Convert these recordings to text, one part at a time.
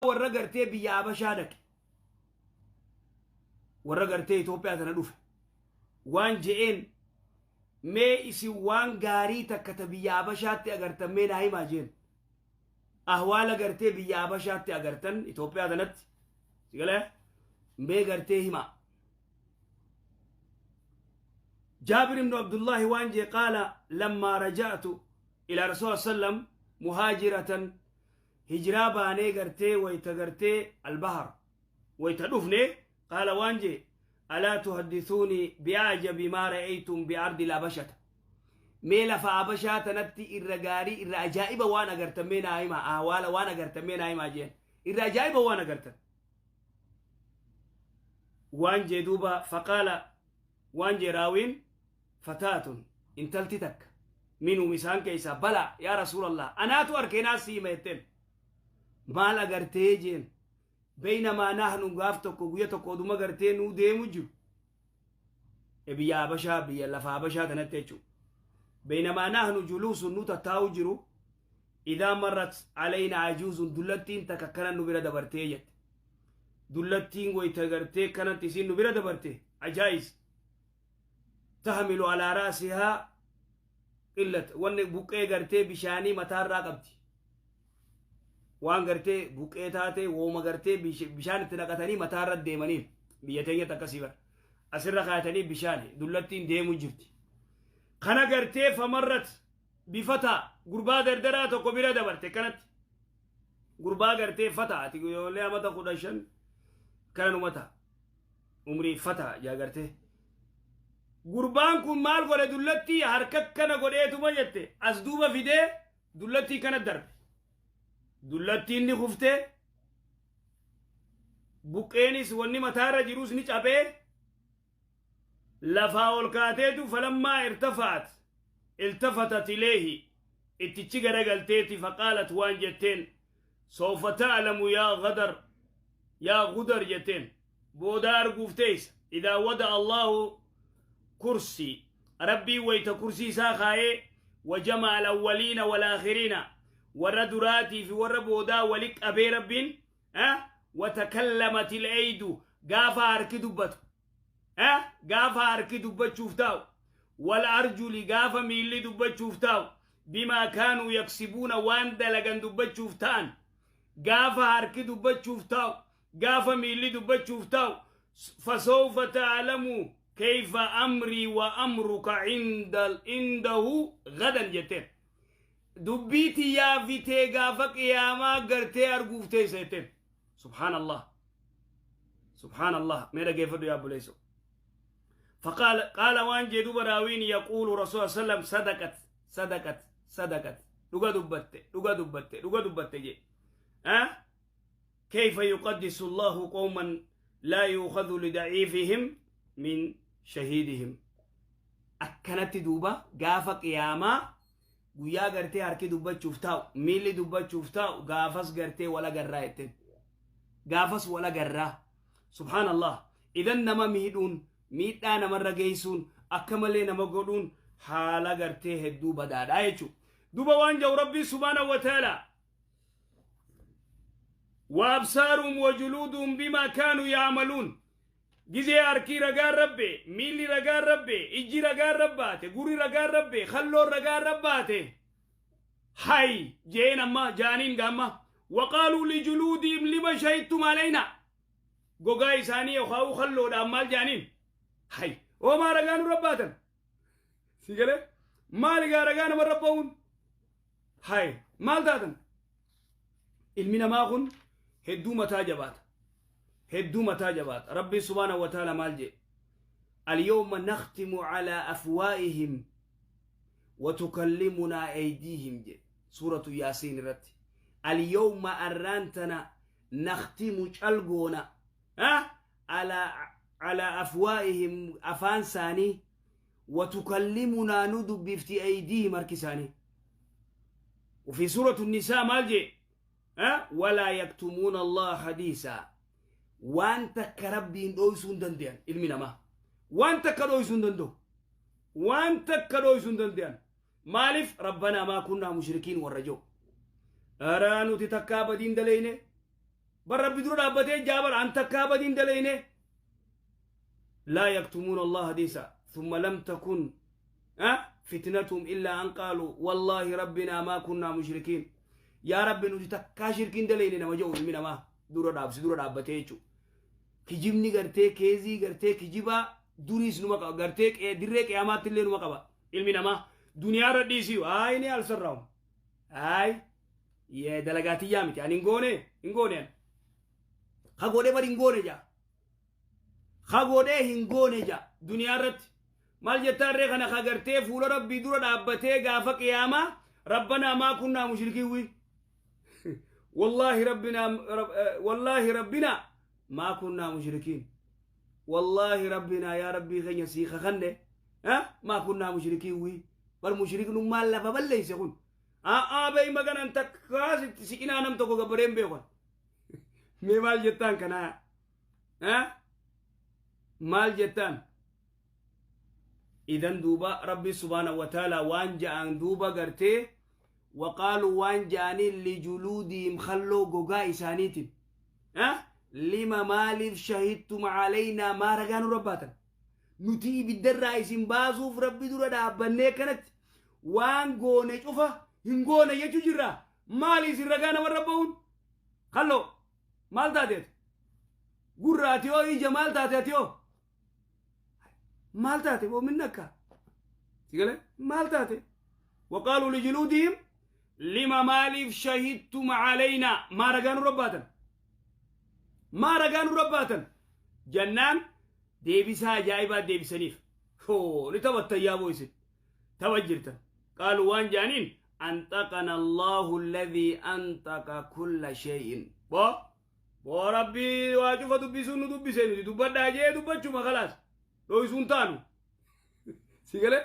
Warra gartee biyya Habashaa dhaqe, warra gartee Itoophiyaa tana dhufe waan je'een, mee isin waan gaarii takka ta biyya Habashaatti agartan mee naa himaa jeen. Ahwaala gartee biyya Habashaatti agartan Itoophiyaa tanatti sigalee mee gartee himaa. Jaabir ibnu Abdullaahi waan jee, qaala lammaa raja'tu ila rasuul sallam muhaajiratan, hijiraa baanee gartee wayta gartee albahar wayta dhufne, qaala waan jee, alaa tuhaddisuunii bi'ajabi maa ra'aytum bi'ardi labashata, mee lafa Abashaa tanatti irra gaarii, irra ajaa'iba waan agartan mee naa himaa, ahwaala waan agartan mee naa himaa jeen, irra ajaa'iba waan agartan waan jee. Duuba faqaala waan jee raawiin, fataatun, intalti takka, minhum, isaan keessaa, balaa yaa rasuulallah, anaatu arkeenaa siima jetteen. Maal agartee jeen. Beeynamaa nahnu, gaaf tokko guyya tokko oduma gartee nuu deemu jiru biyya Habashaa, biyya lafa Habashaa tanatti jechuu, beeynamaa nahnu juluusun, nu tattaa'u jiru, idaa marrat alayna ajuuzun, dullattiin takka kana nu bira dabartee jette. Dullattiin wayta gartee kanatti isiin nu bira dabarte, ajaa'is tahmilu alaa raasihaa qillat, wanni buqqee gartee bishaanii mataarraa qabdi, waan gartee buqqee taate, wooma gartee bishaan itti naqatanii mataarra deemaniin. Biyya teenyatti akkasii bara asirra kaayatanii bishaan dullattiin deemu jirti. Kana gartee famarrat bifata, gurbaa dardaraa tokko bira dabarte kanatti, gurbaa gartee fata, ati ijoollee amata 15 kana numa ta'a umrii fata jaa. Gartee gurbaan kun maal godhe? Dullattii harka kana godheetuma jette as duuba fidee dullattii kana darbe. Dullattiin ni kuftee, buqqeenis wanni mataarra jirus ni cabee lafaa ol kaateetu, falammaa irtafaat iltafatat ileehi, ittichi garagalteeti, faqaalat, waan jetteen, sawfa ta'lamu yaa gadar, yaa gudar jetteen, booda arguuf teeysa, idaa wada Allahu kursi, Rabbiin wayta kursii isaa kaayee, wajama'a alawwaliina walaakhiriina, warra duraatii fi warra boodaa wali qabee Rabbiin, watakallamat ilaydu, gaafa harki dubbatu, gaafa harki dubbachuuf taa'u, wal arjuli, gaafa miilli dubbachuuf taa'u, bimaa kaanuu yaksibuuna, waan dalagan dubbachuuf ta'an, gaafa harki dubbachuuf taa'u, gaafa miilli dubbachuuf taa'u, fasawfa ta'lamu kayfa amrii wa amruka indahu gadan jetteen. Dubbii tiyyaa fitee gaafa qiyaamaa gartee arguuf teessa jetteen. Subhaanallah, subhaanallah. Mee dhageeffadhu yaa obboleesso. فقال، قال waan jee duba raawiin, يقول رسول صلى الله عليه وسلم صدقت، صدقت، صدقت, dhuga dubbatte, dhuga dubbatte, dhuga dubbatte jee. أه؟ كيف يقدس الله قوما لا يؤخذ لضعيفهم من شهيدهم. Akkanatti duuba gaafa qiyaamaa, guyyaa gartee harki dubbachuuf taa'u, miilli dubbachuuf taa'u, gaafas gartee wala garraa jetteen, gaafas wala garraa. Subhaanallah. Idan nama miidhuun, miidhaa namarra geessuun, akka malee nama godhuun haala gartee hedduu badaadha jechuudha. Duba waan jedhu Rabbii subhaanahu wa ta'ala, وأبصارهم وجلودهم بما كانوا يعملون. Gizee harkii ragaan rabbe, miilli ragaan rabbe, ijji ragaan rabbaate, gurri ragaan rabbe, kalloon ragaan rabbaate, hay jeen amma jaaniin gaamma, وقالوا لجلودهم لما شهدتم علينا. Gogaa isaanii yookaan kalloodhaan maal jaaniin? Hay, oomaa ragaa nu rabbaatan si galee maali gaa ragaa nama rabba'uun? Hay, maal taatan? Ilmi namaa kun hedduu mataa jabaata, hedduu mataa jabaata. Rabbi subhaanahu wa ta'ala maal jedhe? اليوم نختم على أفواههم وتكلمنا أيديهم جي سورة ياسين رت. اليوم أرانتنا، نختم calgoona ها على أفواههم afaan isaanii, وتكلمنا ندبفتي أيديهم harki isaanii. وفي سورة النساء maal jee؟ ها، ولا يكتمون الله حديثا. Waan takka Rabbiin dhoysuu hin danda'an. Ilmi namaa waan takka dhoysuu hin danda'u, waan takka dhoysuu hin danda'an. Maaliif? ربنا ما كنا مشركين warra jiru araa nuti takkaa badiin daleyne. Bar Rabbi dura dhaabbatee jaabar an takkaa badiin dalayne. Laa yaktumuuna Allah hadiisa. Thumma lam takun fitnatuhum illaa an qaaluu wallaahi rabbinaa maa kunnaa mushrikiin. Yaa Rabbi, nuti takkaa shirkiin dalayne nama jedhu ilmi namaa dura dhaabsi dura dhaabbatee jechuudha. Kijibni gartee keezii gartee kijibaa duriis numa qaba, gartee dirree qiyaamaatti illee numa qaba ilmi namaa. Duniyaa irra dhiisii haay ni alsarraamu. Haay yee dalagaatiyyaa miti, ani hin goone, hin goone, ani. Ka godhee bari hin goone jaa. Ka godhee hin goone jaa duniyaa irratti. Maal jettaan ree kana ka gartee fuula Rabbii dura dhaabbatee gaafa qiyaamaa rabbanaa maa kunnaa mushrikiin wii. Wallaahi rabbinaa, wallaahi rabbinaa maa kunnaa mushrikiin. Wallaahi rabbinaa, yaa Rabbii keenya sii kakanne maa kunnaa mushrikiin wii. Bar mushriknummaan lafa balleeyse kun. A'aa beey maganan takkaa sitti siqinaa nam tokko gabbareen beekan. Mee maal jettaan kanaa? Maal jettaan? Idan duuba Rabbi subhaanahu wa ta'ala waan ja'an duuba gartee waqaaluu waan ja'aniin lijuluudiihim khalloo gogaa isaaniitiin. Lima maaliif shahidtum calaynaa, maa ragaa nurra baatan? Nuti ibiddarraa isin baasuuf Rabbi dura dhaabbannee kanatti waan goone cufa hin goone jechuu jirra. Maali isin ragaa namarra ba'uun? Kalloo maal taateet? Gurra ati hoo, ija maal taate, ati hoo? Maal taate boominni akka? Sigale maal taate? Waqaaluu lijuluudihim lima maaliif shahidtum calaynaa, maa ragaa nurra baatan? Maa ragaa nurra baatan? Jannaan deebisaa ajaa'ibaa deebisaniif. Hoo ni taphattan yaaboo, isin tapha jirtan. Qaaluu waan jaaniin anxaqana Allahu alladhii anxaqa kulla shay'in. Boo boo Rabbii waa cufa dubbisuun nu dubbise, nuti dubbadhaa jee dubbachuma, kalaas dhoysuun taanu. Si galee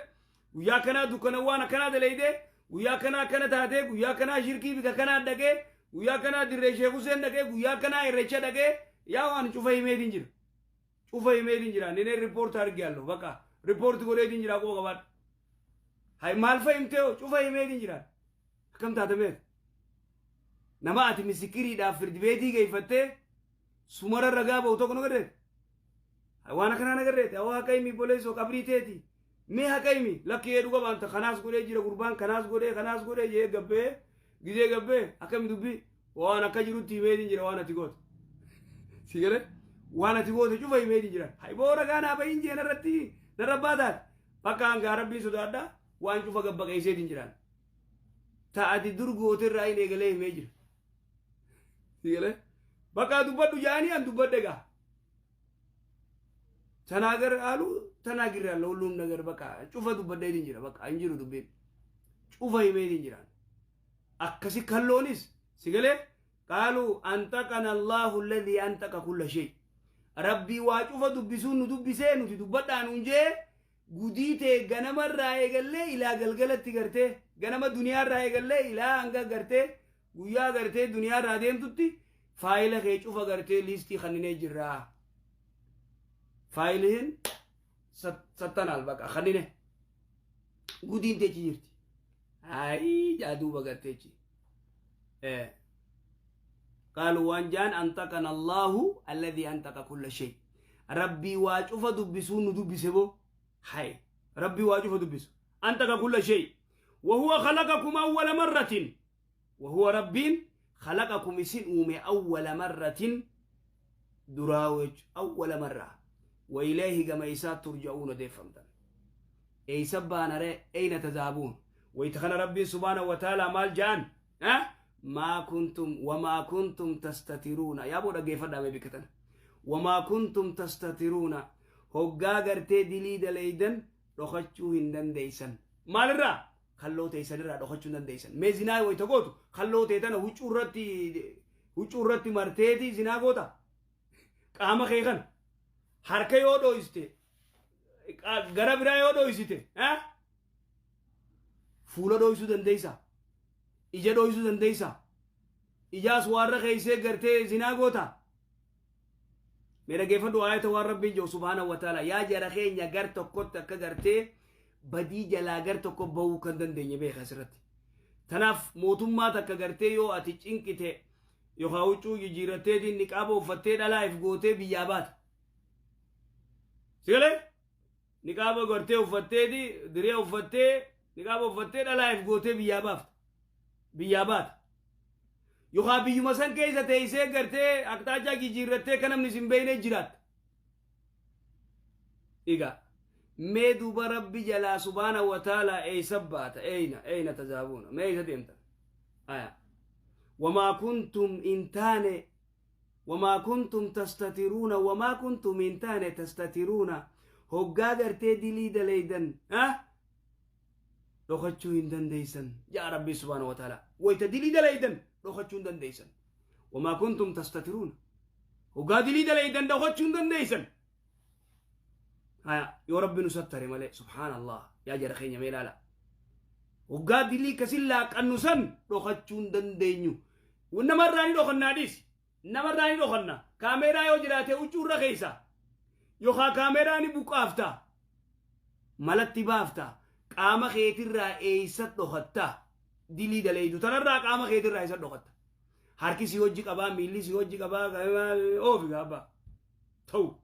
guyyaa akkanaa dukkana waan akkanaa dalaydee, guyyaa akkanaa akkana taatee, guyyaa akkanaa shirkii bika kanaa dhaqee, guyyaa akkanaa dirree Sheek Huseen dhaqee, guyyaa akkanaa irreecha dhaqee, yaa waan cufa himeetiin jira. Cufa himeetiin jira. Nine riippoorti argiyaallo baqa riippoorti godheetiin jira, quba qabaadha. Hay maal fa himtee cufa himeetiin jira. Akkam taatameet? Nama ati misikiriidhaaf firdibeetii geeffattee sumara ragaa ba'u tokko nu garreete. Waan akkanaa na garreete. Hawaa haqa himi boleessoo qabrii teeti. Mee haqa himi lakki ee dhuga baanta, kanaas godhee jira gurbaan, kanaas godhee, kanaas godhee jee gabbee gizee gabbee akkami dubbii waan akka jirutti himeetiin jira waan ati goote. Si galee waan ati goote cufa himeetiin jira. Hay boo ragaa naa bahin jee narratti narra baataati. Bakka hangaa Rabbiin sodaadha waan cufa gabbaqeesseetiin jiraan. Ta ati dur goote irraa hin eegalee himee jira. Si galee bakka dubbadhu jaanii an dubbadhe gaa. ተናገር አሉ ተናግሬያለሁ። ሁሉም ነገር በቃ cufa dubbadheetiin jira, bakka hin jiru dubbiin cufa himeetiin jira. Akkasi kalloonis si galee qaaluu anxaqana Allahu alladhii anxaqa kulla shay. Rabbii waa cufa dubbisuun nu dubbisee nuti dubbadhaan nun jee gudii ta'e ganamarraa eegallee ilaa galgalatti gartee, ganama duniyaarraa eegallee ilaa hanga gartee guyyaa gartee duniyaarraa deemtutti faayila kee cufa gartee liistii kanninee jirraa. Faayiliin sattanaal baqa kannine gudiin teechi jirti. Ayii jaa duuba garteechi. Qaaluu waan jaan anxaqana Allahu alladhii anxaqa kulla shay. Rabbii waa cufa dubbisuun nu dubbise boo. Hay Rabbii waa cufa dubbisu. Anxaqa kulla shay. وهو خلقكم أول مرة، وهو ربين خلقكم isin uume أول مرة duraawech أول مرة، وإليه gama isaa ترجعون deeffamtan. Eeysa baanare? أين تذهبون? Wayta Rabbiin سبحانه وتعالى maal ja'an? ما كنتم وما كنتم تستترون. Yaa boo dhaggeeffadhaa mee bikkatan. وما كنتم تستترون, hoggaa gartee dilii dalaydan dhokachuu hin dandeeysan. Maalirraa? Kalloo teessanirraa dhokachuu hin dandeeysan. Mee zinaa wayta gootu kalloo teetana huccuu irratti marteeti zinaa goota. Qaama kee kana harka yoo dhoyiste, gara biraa yoo dhoysite, fuula dhoysuu dandeeysa, ija dhoysuu dandeeysa, ijaas waarra keeysee gartee zinaa goota. Mee dhaggeeffadhu aayata waan Rabbiin jiru سبحانه وتعالى. Yaa jara keenya, gar tokkotti akka gartee badii jalaa gar tokko bahuu kan dandeenye beeka asirratti. Tanaaf mootummaa takka gartee yoo ati cinqite Yookaan huccuu jijjiirratteetiin niqaaba uffattee dhalaa if gootee biyyaa baata. Sigalee? Niqaaba gartee uffatteeti, diree uffattee, niqaaba uffattee dhalaa if gootee biyyaa baafta. Biyyaa baata. Yookaan biyyuma san keessa teessee gartee aqxaachaa jijjiirrattee kan namni sin beekne jiraatta. Egaa mee duuba Rabbi jalaa subhaana wa ta'ala eessa baata? Eeyna eeyna tazaabuuna? Mee eessa deemta? Aya. Wamaa kuntum hin taane, wamaa kuntum tastatiruuna, wamaa kuntum hin taane tastatiruuna, hoggaa gartee dilii daleydan dhokachuu hin dandeeysan yaa Rabbi subhaana wa ta'ala. Wayta dilii daleydan dhokachuu hin dandeeysan. Wamaa kuntum tastatiruuna, hoggaa dilii daleydan dhokachuu hin dandeeysan. Haya, yoo Rabbi nu sattare malee. Subhaanallah, yaa jara keenya, mee ilaala. Hoggaa dilii kasin laaqannu san dhokachuu hin dandeenyu. Namarraa ni dhokannaa, dhiisi. Namarraa ni dhokanna. Kaameeraa yoo jiraate huccuu irra keessa. Yookaan kaameeraa ni buqqaafta. Malatti baafta. Qaama keetirraa eessa dhokatta? Dilii daleeydu tanarraa qaama keetirraa eessa dhokatta? Harki si hojii qabaa, miilli si hojii qabaa, oofi gaabbaa. Ta'u.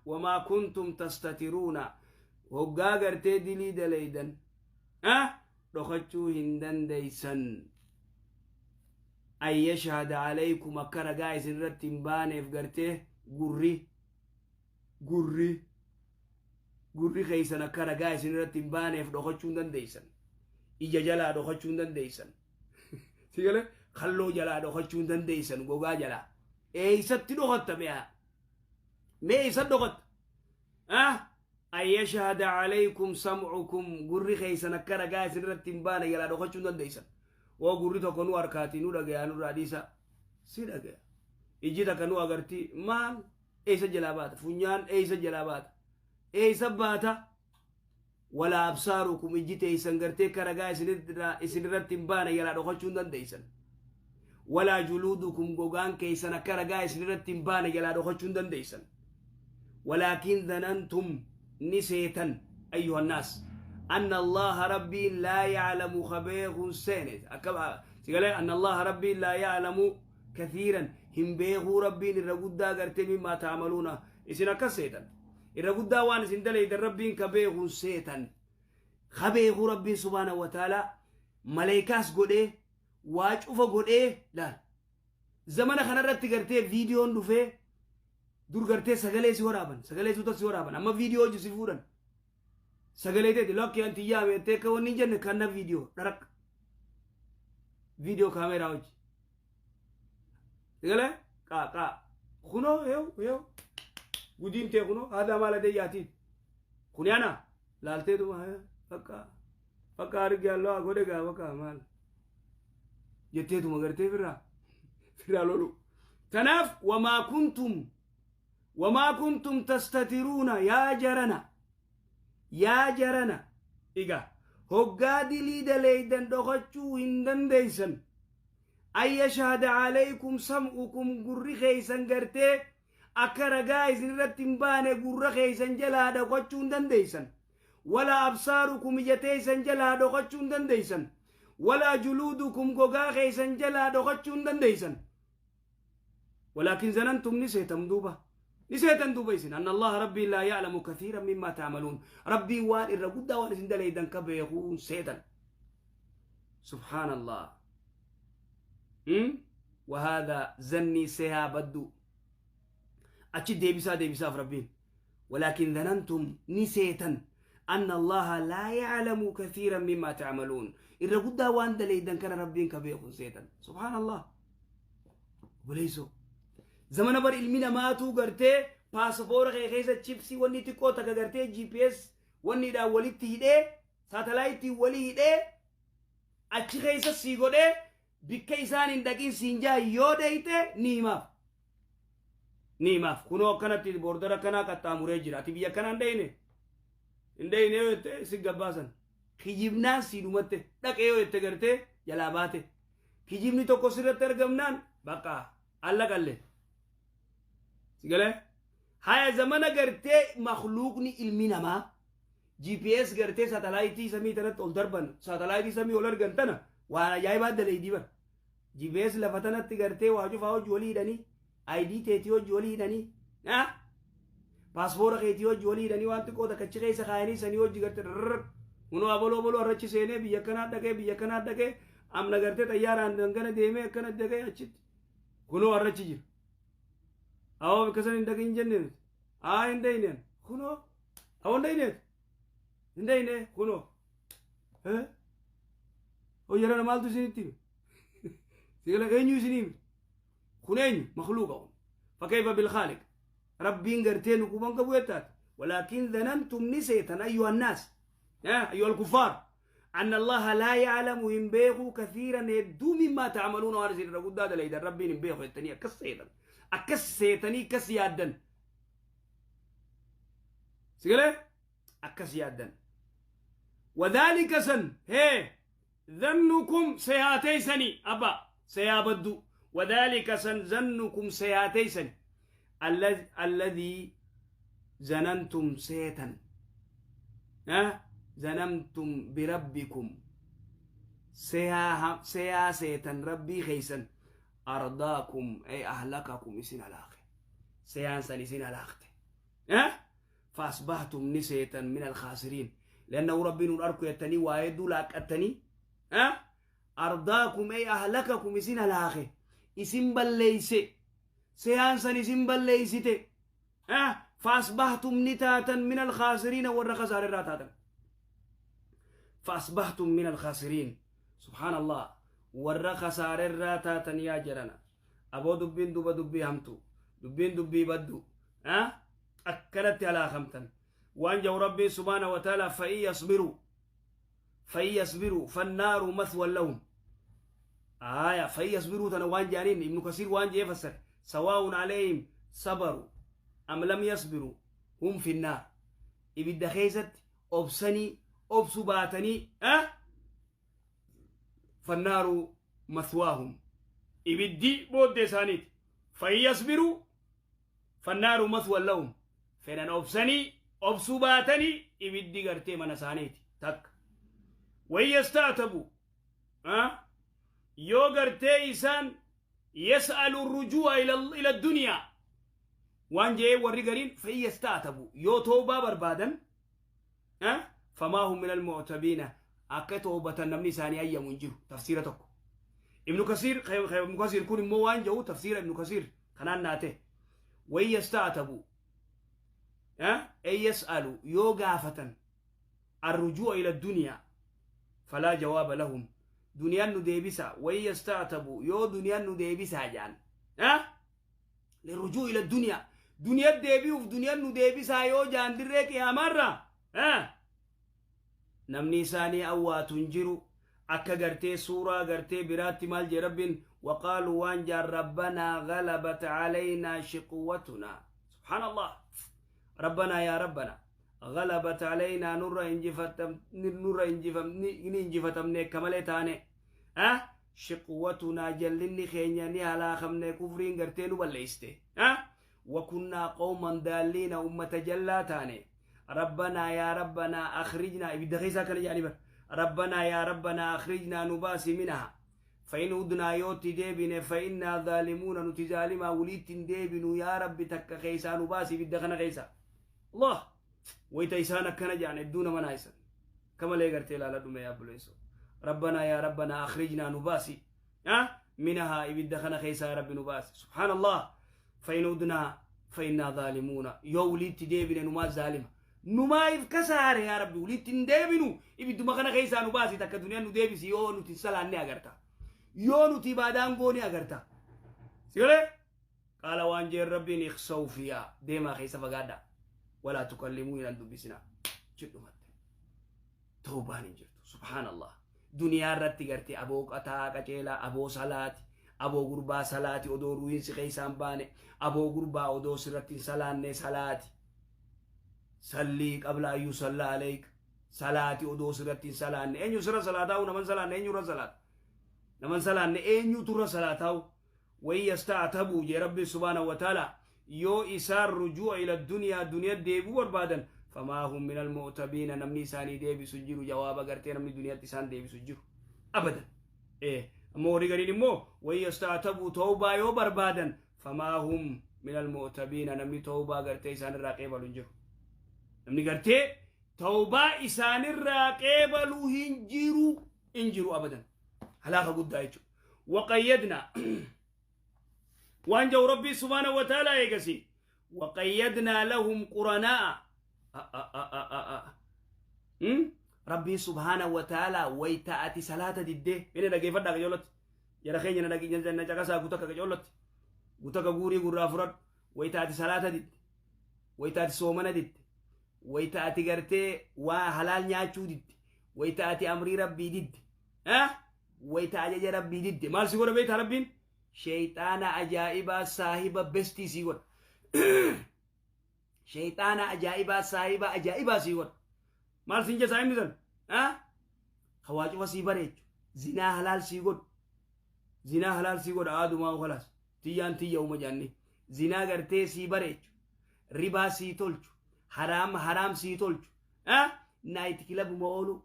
Wamaa kuntum tastatiruuna, hoggaa gartee dilii daleeydan dhokachuu hin dandeeysan. An yashhada alaykum, akka ragaa isin irratti hin baaneef gartee gurri keeysan akka ragaa isin irratti hin baaneef dhokachuu hin dandeeysan. Ija jalaa dhokachuu hin dandeeysan. Sigale kalloo jalaa dhokachuu hin dandeeysan, gogaa jalaa. Eeysatti dhokatta mi'a? Mee eeysa dhokatta? An yashhada alaykum sam'ukum, gurri keeysan akka ragaa isin irratti hin baane jalaa dhokachuu hin dandeeysan. Woo gurri tokko nu harkaati nu dhagaya, nurraa dhiisa si dhagaya. Iji takka nu agarti, maal eeysa jalaa baata? Funyaan eeysa jalaa baata? Eeysa baata? Wala absaarukum, ijji teeysan gartee akka ragaa isin irratti hin baane jalaa dhokachuu hin dandeeysan. Walaa juluudukum, gogaan keeysan akka ragaa isin irratti hin baane jalaa dhokachuu hin dandeeysan. Walaakin dhanantum, ni seetan, ayyuha nnaas, anna Allaha rabbiin laa yaclamu ka beekun seene akka sigalee, anna Allaha rabbiin laa yaclamu kathiiran, hin beekuu Rabbiin irra guddaa gartee mimmaa taamaluuna. Isin akkas seetan, irra guddaa waan isin daleydan Rabbiin ka beekun seetan. Ka beekuu Rabbiin subhaanahu wa ta'aalaa maleeykaas godhee waa cufa godhee. Laal, zamana kanarratti gartee viidiyoon dhufee. Dur gartee sagalee si waraaban, sagalee suuta si waraaban. Amma viidiyoo hojii si fuudhan. Sagalee teeti lakki anti yaame jettee akka wanni hin jenne kanna viidiyoo dharak, viidiyoo kaameeraa hojii sagalee qaa qaa kunoo heew heew gudiin tee kunoo haadaa maala deyyaatiin kuni ana laalteetuma bakka bakka argi alloo godhe gaa bakka maal jetteetuma gartee firraa lolu. Tanaaf wamaa kuntum tastatiruuna, yaa jarana, yaa jarana, iga hoggaa dilii daleeydan dhokachuu hin dandeeysan. An yashhada alaykum sam'ukum, gurri keeysan gartee akka ragaa isin irratti hin baane gurra keeysan jalaa dhokachuu hin dandeeysan. Wala absaarukum, ija teeysan jalaa dhokachuu hin dandeeysan. Walaa juluudukum, gogaa keeysan jalaa dhokachuu hin dandeeysan. Walaakin zanantum, ni seetan duuba, ni seetan duuba isin, anna Allaha rabbii laa ya'lamu kathiiran mimmaa ta'maluun, Rabbii waan irra guddaa waan isin daleeydan ka beekuun seetan. Subhaanallah. وهذا zannii sehaa baddu achi deebisaa deebisaaf Rabbiin ولكن ظننتم ni seetan أن الله لا يعلم كثيرا مما تعملون، irra guddaa waan daleeydan kana Rabbiin ka beekun seetan. Subhaan Allah. Obboleessoo, zamana bar ilmi namaatuu gartee paasapoora kee keessa chipsii wanni xiqqoo takka gartee GPS wanniidhaan walitti hidhee, saatalaayitiin walii hidhee, achi keessa sii godhee, bikka isaan hin dhaqin siin jaa, yoo deeyte ni himaaf, ni himaaf. Kunoo akkanatti border akkanaa qaxxaamuree jira, ati biyya akkanaa hin dheyne, hin dheyne yoo jette si gabbaasan. Kijibnaan sii dhumatte. Dhaqee yoo jette gartee jalaa baate. Kijibni tokko sirratti argamnaan bakka alla qalle si galee. Haya, zamana gartee makluuqni ilmi namaa GPS gartee saatalaayitii samii tanatti ol darban, saatalaayitii samii ol argan tana waan ajaa'ibaa daleeydii bar. Jibees lafa tanatti gartee waa cufaa hojii walii hidhanii, ID teetii hojii walii hidhanii, paaspoora keetii hojii walii hidhanii, waan xiqqoo takka achi keessa kaayanii sanii hojii gartee rrrr kunoo abaloo abaloo arrachi seenee biyya kanaa dhaqee, biyya kanaa dhaqee, amna gartee xayyaaraan dangana deemee akkana dhaqee achitti kunoo arrachi jira. Awoo bakka san hin dhaqin jenne nuti. Aa, hin dhayineen kunoo, awoo hin dhayineet, hin dhayine kunoo. Hojjara maaltu isinitti hime? Sigala eenyu isinii hime? Kun eenyu? Makluuqa kun. فكيف بالخالق؟ Rabbiin gartee nu quban qabu jettaati. ولكن ظننتم ni seetan أيها الناس، أيها الكفار، أن الله لا يعلم hin beeku كثيرا hedduu مما تعملون waan isin irra guddaa dalaydan Rabbiin hin beeku jettanii akkas seetan, akkas seetanii, akkas yaaddan. Sigalee akkas yaaddan. وذلك سن هي ظنكم سياتيسني أبا سيابدو، وذلك سن ظنكم سياتيسني الذي ظننتم seetan، أه؟ ظننتم بربكم سيا سيا seetan Rabbii keeysan أرداكم أي أهلككم isin halaake. Seyaan san isin halaakte. أه؟ فأصبحتم ni seetan من الخاسرين لأنه Rabbiin nun arku jettanii waa hedduu laaqqattanii. أه؟ أرداكم أي أهلككم isin halaake, isin balleeyse. Seyaan san isin balleeysite. أه؟ فأصبحتم ni taatan من الخاسرين warra khasaar irraa taatan. فأصبحتم من الخاسرين. سبحان الله, warra khasaar irraa taatan. Yaa jarana aboo, dubbiin duba dubbii hamtu, dubbiin dubbii baddu. أه؟ Akkanatti halaakamtan. Waan jau Rabbiin سبحانه وتعالى فإن يصبروا، فإن يصبروا فالنار مثوى لهم. آية فإن يصبروا tana waan jaaniin Ibnu Kasiir waan jee fassare: سواء عليهم صبروا أم لم يصبروا هم في النار. Ibidda keessatti obsanii obsu baatanii, فالنار مثواهم, ibiddi booddee isaaniiti. فإن يصبروا فالنار مثوى لهم, fedhan obsanii obsuu baatanii ibiddi gartee mana isaaniiti takka. وإن يستعتبوا, yoo gartee isaan يسألوا الرجوع إلى الدنيا waan jee warri gariin فإن يستعتبوا yoo toobaa barbaadan, فما هم من المعتبين akka toobatan namni isaanii ayyamu hin jiru. Tafsiira tokko Ibnu Kasiir. Ibnu Kasiir kun immoo waan jedhu, tafsiira Ibnu Kasiir kanaan naate: وإن يستعتبوا أي يسألوا yoo gaafatan الرجوع إلى الدنيا فلا جواب لهم. Duniyaan nu deebisa. وإن يستعتبوا yoo duniyaan nu deebisaa jaan, للرجوع إلى الدنيا, duniyaa deebi'uuf duniyaan nu deebisaa yoo jaan, dirree qiyaamaarra namni isaanii awwaatu hin jiru. Akka gartee suuraa gartee biraatti maal jee Rabbiin? وقالوا waan jaan ربنا غلبت علينا شقوتنا. سبحان الله. ربنا يا ربنا غلبت علينا nurra ni injifatamne akka malee taane, ah, شقوتنا jallinni keenya, ni halaakamne, kufriin gartee nu balleeyste, ah, وكنا قوما ضالين ummata jallaa taane. ربنا يا ربنا أخرجنا, ibidda keessaa kana jedhanii bar, ربنا يا ربنا أخرجنا nu baasi منها فإن عدنا yoo itti deebine فإنا ظالمون nuti zaalimaa waliitti deebinu. Yaa Rabbi, takka keessaa nu baasi ibidda kana keessa. Allah, wayta isaan akkana jedhan hedduu nama naayisan kamalee gartee ilaala dhume. Yaa buleesso, ربنا يا ربنا أخرجنا nu baasi, أه؟ منها ibidda kana keessa yaa Rabbi nu baasi. سبحان الله. فإن عدنا فإنا ظالمون yoo waliitti deebine numaa zaalima, numaa if kasaare. Yaa Rabbi, waliitti hin deebinu, ibidduma kana keessaa nu baasi, takka duniyaan nu deebisi. Yoo nuti salaanne agarta, yoo nuti ibaadaan goone agarta. Sigalee قال waan jeen Rabbiin اخسئوا فيها deemaa keessa fagaadha ولا تكلمون hin dubbisina jedhumatte. Tawbaan hin jirtu. سبحان الله. Duniyaa irratti gartee aboo qataa qaceelaa, aboo salaati, aboo gurbaa salaati, odoo ruhiinsi keessaan baane, aboo gurbaa odoo sirratti hin salaanne salaati. صل قبل أن يصلى عليك. Salaati odoo sirratti hin salaanne. Eenyu sirra salaataa'u? Naman salaanne eenyu irra salaata? Naman salaanne eenyutu irra salaataa'u? وإن يستعتبوا jee Rabbi سبحانه وتعالى yoo isaan رجوع إلى الدنيا duniyaa deebuu barbaadan فما هم من المعتبين namni isaanii deebisu jiru. Jawaaba gartee namni duniyaatti isaan deebisu jiru abadan. Ammoo horii gariin immoo wa in yasta'tabuu, tawbaa yoo barbaadan, famaa hum min almu'tabiina, namni tawbaa gartee isaanirraa qeebalu hin jiru. Namni gartee tawbaa isaanirraa qeebalu hin jiru, hin jiru abadan. Halaaka guddaa jechuudha. Waqayyadnaa waan jedhu Rabbii subhaanahu wa ta'aalaa eegasi. Waqayyadnaa lahum quranaa'a. Rabbiin subhaanahu wa ta'aalaa wayta ati salaata diddee inni dhageeffadhaa qajeellotti. Jara keenya na caqasaa gutakka qajeellotti. Gutakka guurii gurraa fudhadhu. Wayta ati salaata didde. Wayta ati soomana didde. Wayta ati gartee waa halaal nyaachuu didde. Wayta ati amrii Rabbii didde. Wayta ajaja Rabbii didde. Maal si godha beektaa Rabbiin? Sheeyxaana ajaa'ibaa saahiba bestii si godha. Sheeyxaana ajaa'ibaa saahiba ajaa'ibaa si godha. Maal siin jedha saahibni san? Hawaa cufa sii bareechu. Zinaa halaal sii godhu. Zinaa halaal sii godha aadumaa khalaas. Tiyyaan tiyya uma jaanni. Zinaa gartee sii bareechu. Ribaa sii tolchu. Haraam haraam sii tolchu. Night clubuma oolu.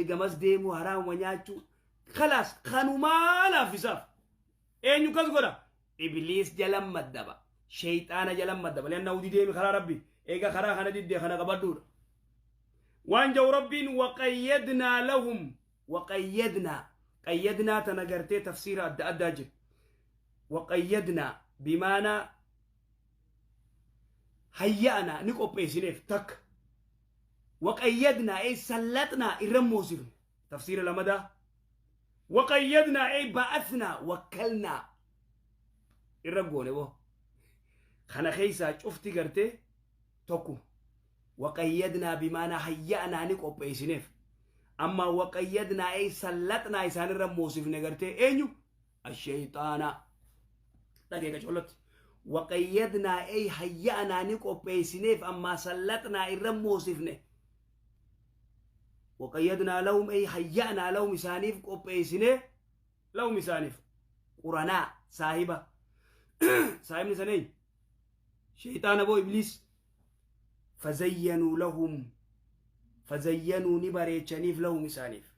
Gamas deemuu, haraamuma nyaachuu. Khalaas kanumaa laaffisaaf. Eenyu kas godha? Ibliis jalan maddaba. Sheeyxaana jalan maddaba. Leanna udii deemi karaa Rabbi. Eega karaa kana diddee kana qabadhuudha. Waan jedhu Rabbiin waqayyadnaa lahum, waqayyadnaa, qayyadnaa tana gartee tafsiira adda addaa jira. Waqayyadnaa bimaanaa hayya'anaa, ni qopheessineef takka. Waqayyadnaa ay sallaxnaa, irra moosifne. Tafsiira lamadaa. Waqayyadnaa ay ba'athnaa, wakkalnaa, irra goone boo. Kana keessaa cufti gartee tokkuma. Waqayyadnaa bimaanaa hayya'anaa, ni qopheessineef. Amma waqayyadnaa ay sallaxnaa, isaanirra moosifne gartee eenyu? Asheeyxaana. Dhageeka collatti. Waqayyadnaa ay hayya'anaa, ni qopheessineef, ammaa sallaxnaa, irra moosifne. Waqayyadnaa lahum ay hayya'naa lahum, isaaniif qopheessine, lahum isaaniif quranaa, saahiba. Saahibni san eenyu? Sheeyxaana boo, ibliis. Fazayyanuu lahum, fazayyanuu ni bareechaniif, lahum isaaniif.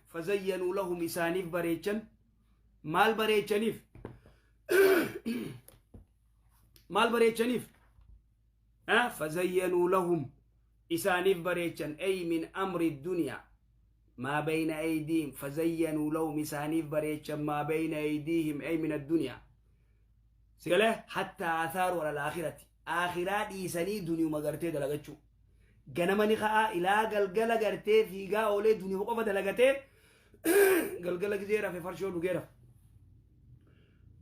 Fazayyanuu lahum isaaniif bareechan. Maal bareechaniif? Maal bareechaniif? Fazayyanuu lahum isaaniif bareechan ay min amri dunyaa maa bayna aydiihim. Fazayyanuu lahum isaaniif bareechan maa bayna aydiihim ay min addunyaa sigalee hattaa athaaru ala alaakhirati, aakhiraa dhiisanii duniyuma gartee dalagachuu. Ganama ni ka'aa, ilaa galgala gartee fiigaa oolee, duniyuma qofa dalagatee, galgala gizee rafe farshoo dhugee rafe.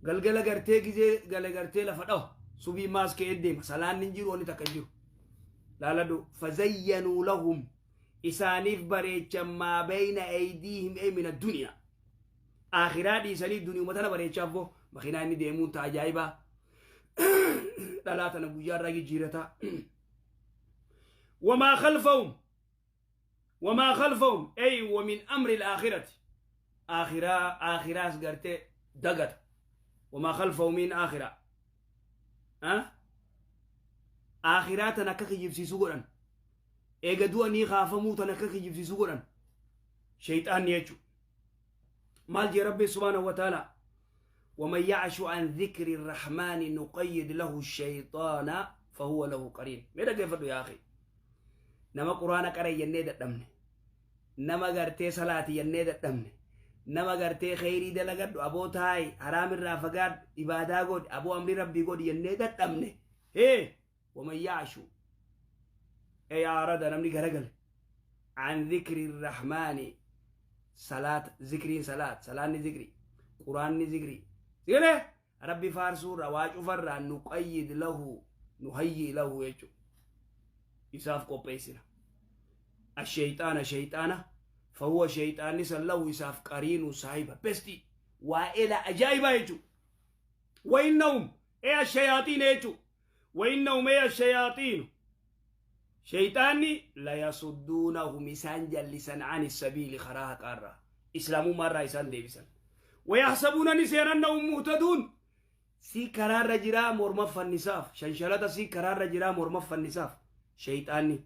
Galgala gartee gizee gale gartee lafa dhawa, subii maas ka'ee deema. Salaanni hin jiru, wanni takka hin jiru. Laaladhu, fazayyanuu lahum isaaniif bareechan maa bayna aydiihim ay min addunyaa, aakhiraa dhiisanii duniyuma tana bareechaaf boo. Makiinaa inni deemuun ta ajaa'ibaa, dhalaa tana guyyaa irraa jijjiirataa. Wamaa khalfahum, wamaa khalfahum ay wa min amri alaakhirati, aakhiraa, aakhiraas gartee dagata. Wamaa khalfahum min aakhiraa, aakhiraa tan akka kijibsiisu godhan. Eega du'anii kaafamuu tan akka kijibsiisu godhan shayxaanni jechu. Maal jee Rabbi subhaanahu wa ta'ala? ومن يعش عن ذكر الرحمن نقيد له الشيطان فهو له قرين. ماذا كيف يا أخي؟ Nama Quraana qara jennee dadhabne, nama gartee salaati jennee dadhabne, nama gartee kheyrii dalagadhu, aboo taa'i, haraam irraa fagaadhu, ibaadaa godhi, aboo amri Rabbii godhi jennee dadhabne. Hee, ومن يعش ay أعرض, namni garagale, عن ذكر الرحمن, salaat, zikriin salaat, salaanni zikri, Quraanni zikri, sigale Rabbi faarsuurra, waa cufarraa, نقيض له, نهيئ له jechu, isaaf qopheessina الشيطان shayxaana, فهو shayxaanni san له isaaf قرين saahiba bestii waa ela ajaa'ibaa jechu. وإنهم أي الشياطين jechu, وإنهم أي الشياطين shayxaanni ليصدونهم isaan jallisan عن السبيل karaa haqaarraa, islaamummaarraa isaan deebisan. ويحسبون ni seenan أنهم مهتدون si karaarra jiraa morma fannisaaf shanshalata, si karaarra jiraa morma fannisaaf shayxaanni.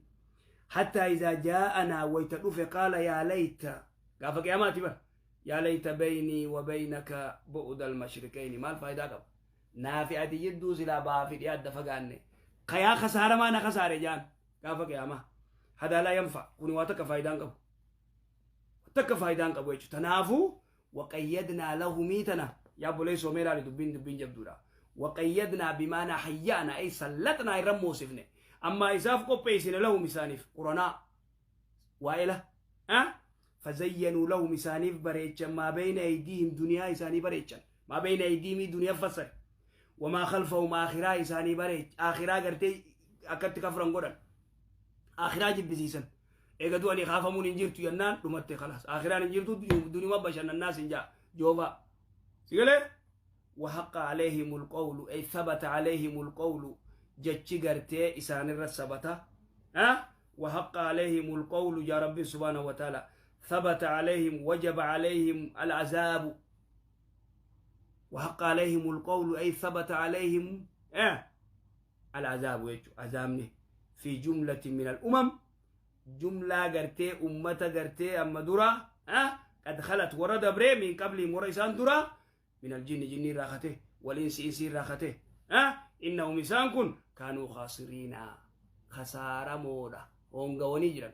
حتى إذا جاءنا wayta dhufe قال يا ليت Gaafa qiyaamaati bar. Yaa layta baynii wa baynaka bu'uda almashriqayni maal faayidaa qaba? Naafi ati jidduu silaa ba'aa fi dhiyaa adda fagaanne. Kayaa kasaaramaa na kasaare jaan gaafa qiyaamaa. Hadaa laa yanfa kuni waa takka faayidaan qabu. Takka faayidaan qabu jechuudha. Tanaafuu waqayyadnaa lahumii tana yaa obboleessoo mee ilaali dubbiin dubbiin jabduudha. Waqayyadnaa bimaanaa hayyaana ay sallatnaa irra moosifne. Ammaa isaaf qopheessine lahum isaaniif quranaa waa'ela. Fazayyanuu lahum isaaniif bareechan maa bayna aydiihim duniyaa isaanii bareechan. Maa bayna aydiihimii duniyaa fassare. Wamaa khalfahum aakhiraa isaanii bareech aakhiraa gartee akkatti kafran godhan. Aakhiraa jibbisiisan. Eega du'anii kaafamuun hin jirtu jennaan dhumatte khalaas. Aakhiraan hin jirtu duniyuma bashannannaas hin jaa joobaa. Sigalee? وحق عليهم القول أي ثبت عليهم القول جتشي غرتي إسان الرسبتا ها وحق عليهم القول يا ربي سبحانه وتعالى ثبت عليهم وجب عليهم العذاب وحق عليهم القول أي ثبت عليهم العذاب يجو عذابني في جملة من الأمم جملة غرتي أمة غرتي أما درا قد خلت ورد بري من قبل مريسان درا من الجن جني راخته والإنس إنسي راخته إنهم إنسان كانوا خاسرين خسارة مودا هونغوني جرا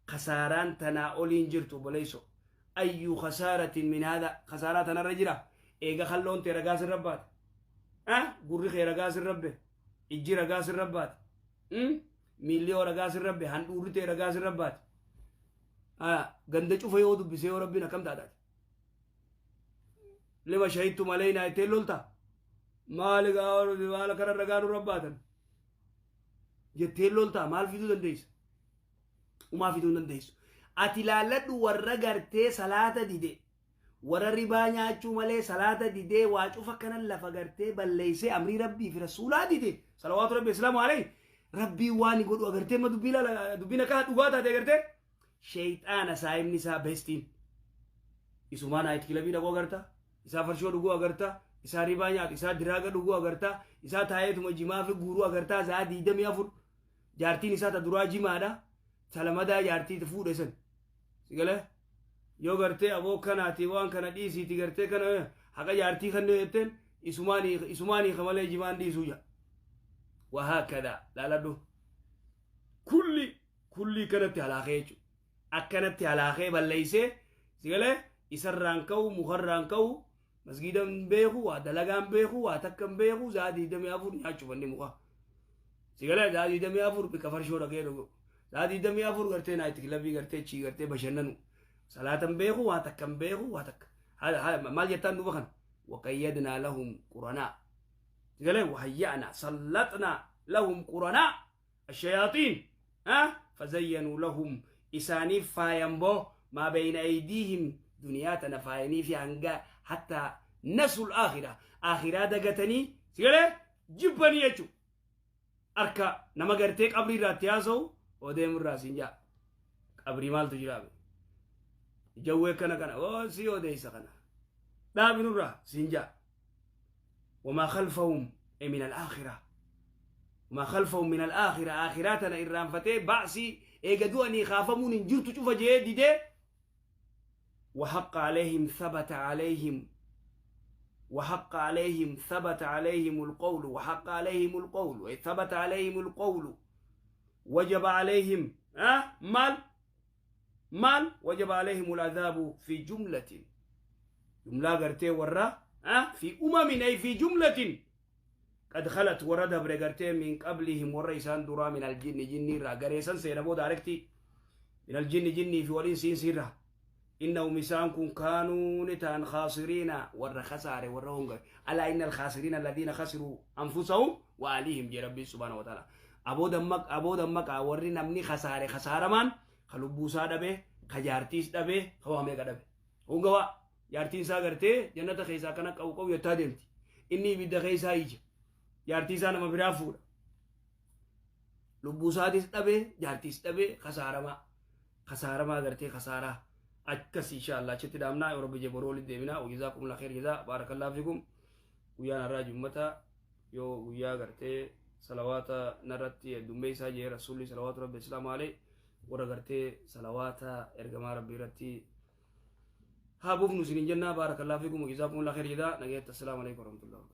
خساران تنا أولين جرتو بليسو أي خسارة من هذا خسارة تنا رجرا إيغا خلون تي رغاس الربات غوري خي رغاس الرب إجي رغاس الربات مليو رغاس الرب هندوري تي رغاس الربات غندچو فيو دبسيو ربنا كم تادات لما شهدتم علينا يتلولتا مال غاور مال كر رغانو رباتن يتلولتا مال فيدو دنديس وما فيدو دنديس ati laalladhu warra gartee salaata dide warra ribaa nyaachuu malee salaata didee waa cufa kanan lafa gartee balleeysee amrii rabbii fi rasuulaa dide salawaatu rabbi islaamu alayhi rabbii waan godhu agartee ma dubbii laala dubbiin akka dhugaa taate agartee sheeyxaana saayimni isaa bestiin isumaa night club dhaquu agarta isaa farshoo dhuguu agarta isaa ribaa nyaatu isaa drug dhuguu agarta isaa taa'eetuma jimaa fi guuruu agartaa sa'a 24 jaartiin isaa ta duraa jimaadha salamadaa jaartii fuudhe san sigalee yoo gartee aboo kanaati waan kana dhiisiiti gartee kana haqa jaartii kan jetteen isumaanii kamalee jimaan dhiisuu jaa wahaakada laaladhu kulli kulli kanatti halaakee jechuudha akkanatti halaakee balleeysee sigalee isarraan ka'u mukarraan ka'u masgiida hin beeku waa dalagaa hin beeku waa takka hin beeku sa'a 24 nyaachuu banni muka sigalee sa'a 24 bika farshoo dhaqee dhugu sa'a 24 gartee night club gartee chii gartee bashannanu salaata hin beeku waa takka hin beeku waa takka maal jettaan duuba kana وقيدنا لهم قرناء sigalee وهيأنا سلطنا لهم قرناء الشياطين فزينوا لهم إساني فاينبو ما بين أيديهم دنياتنا فايني في هنگا حتى نسوا الآخرة آخرة دقتني sigalee جبني يجو أركا نما غرتي قبري راتياسو وديم الراسين جا قبري مال تجرابي جوه كنا كنا او سي وديس كنا دابن الرا سينجا وما خلفهم من الآخرة وما خلفهم من الآخرة آخراتنا إرام فتي بعسي إيقدواني خافمون إن جرتو شوف جيدي دي وحق عليهم ثبت عليهم وحق عليهم ثبت عليهم القول وحق عليهم القول ثبت عليهم القول وجب عليهم مال مال وجب عليهم العذاب في جملة جملة غرتي ورا في أمم أي في جملة قد خلت ورد برغرتي من قبلهم ورئيسان درا من الجن جني را غريسان سيربو داركتي من الجن جني في ولين سين سيرا إنهم إسانكم كانوا نتان خاسرين ور خسارة ورهم ألا إن الخاسرين الذين خسروا أنفسهم وأهليهم جي ربي سبحانه وتعالى أبو دمك أبو دمك وري نمني خسارة خسارة من خلوبوسا دبه خجارتيس دبه خوامي دبه هونغوا jaartiin isaa gartee jannata keessaa kana qabu qabu jettaa deemti inni ibidda keessaa ija jaartii isaa nama biraa fuudha lubbuu isaatis dhabee jaartiis dhabee kasaaramaa kasaaramaa gartee kasaaraa akkas insha Allah achitti dhaabnaa yoo rabbi jee boroo walitti deebinaa وجزاكم الله خير جزاء بارك الله فيكم guyyaan har'aa jummata yoo guyyaa gartee salawaata narratti heddummeessaa jee rasuulli salawaatu rabbi islaamu alayhi warra gartee salawaata ergamaa rabbii irratti. Haa buufnu isiniin jennaa. Baarakallahu fiikum, jazaakumullahu khayr jedhaa. Nageetta, assalaamu alaikum warahmatullahi.